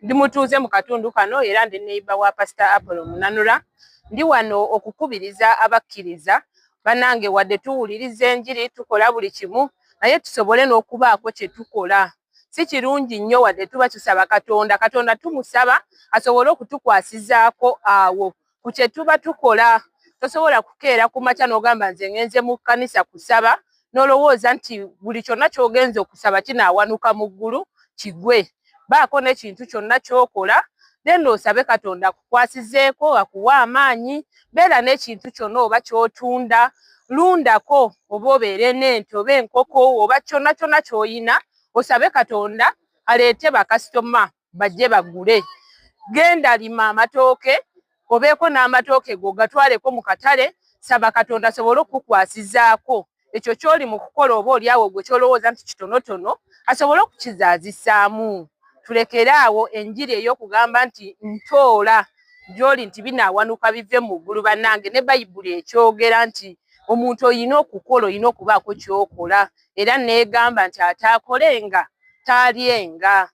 Ndi mutuuze mu katundu kano era ndi neighbor wa Pastor Apollo Munanura. Ndi wano okukubiriza abakkiriza bannange, wadde tuwuliriza enjiri, tukola buli kimu, naye tusobole n'okubaako kye tukola. Si kirungi nnyo wadde tuba tusaba Katonda, Katonda tumusaba asobole okutukwasizaako awo ku kye tuba tukola. Tosobola kukeera ku makya n'ogamba nze ngenze mu kkanisa kusaba, n'olowooza nti buli kyonna ky'ogenze okusaba kinaawanuka mu ggulu kigwe. Baako n'ekintu kyonna ky'okola, then osabe Katonda akukwasizeeko, akuwe amaanyi. Beera n'ekintu kyonna oba ky'otunda, lundako, oba obeere n'ente oba enkoko oba kyonna kyonna ky'oyina, osabe Katonda aleete bakasitoma bajje bagule. Genda lima amatooke, obeeko n'amatooke go gatwaleko mu katale, saba Katonda asobole okukukwasizaako ekyo ky'oli mu kukola, oba oli awo gwe ky'olowooza nti kitonotono, asobole okukizaazisaamu. Tulekere awo enjiri ey'okugamba nti ntoola gy'oli nti binaawanuka bive mu ggulu. Bannange, ne Bayibuli ekyogera nti omuntu oyina okukola, oyina okubaako ky'okola, era neegamba nti ataakolenga taalyenga.